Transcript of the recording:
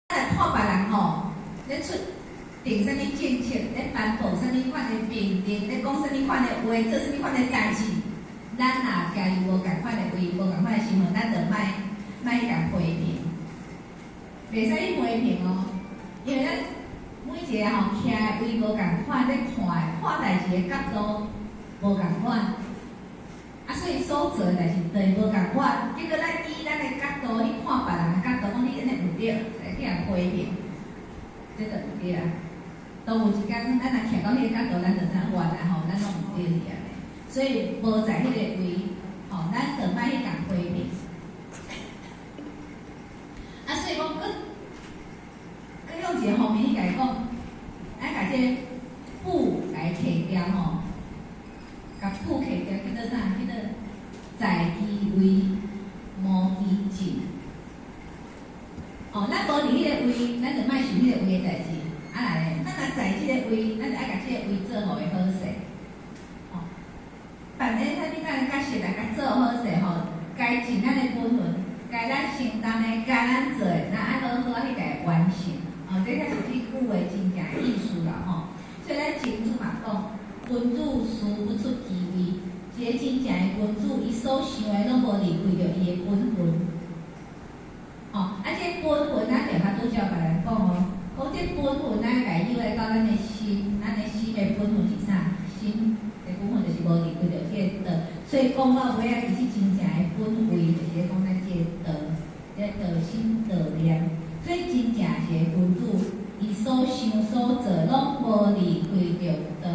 來看別人吼，咧出定啥物政策，咧頒布啥物款的命令，咧講啥物款的話，做啥物款的代誌，咱若共伊無仝款的位，無仝款的身份，咱就莫莫去共批評，袂使去批評哦，因為咱每一个吼徛的位無仝款，咧看的看代誌的角度無仝款，啊，所以所做的代誌就會無仝款。結果咱以咱的角度去看別人的角度，講你按呢毋對，來去共批評，這就毋對啊。都有一工，咱若徛到彼个角度，咱就知影原來吼，咱攏毋對去按呢。所以無在彼个位，吼，咱就莫去共批評。啊，所以講，閣閣用一个方面去共伊講，咱共這个布來去掉吼，共布去掉，叫做啥？叫做在其位，無其境。哦，咱無佇彼個位，咱就莫想彼個位的代誌。啊來咧，咱若在這个位，咱就愛共這个位做予伊好勢。哦，扮演啥物款的角色來共做好勢吼，該盡咱的本分，該咱承擔的，該咱做的，咱愛好好去共伊完成。哦，這才是這句話真正的意思啦吼。所以咱莊子嘛講，君子思不出其位。一個真正的君子，伊所想的攏無離開著伊的本分。哦，啊，這本分咱就較拄才別人講哦，講這本分咱共伊來到咱的心，咱的心的本分是啥？心的本分就是無離開著這個道。所以講到尾仔，其實真正的本位就是咧講咱這個道，這個道心道念。所以真正是個君子，伊所想所做攏無離開著道。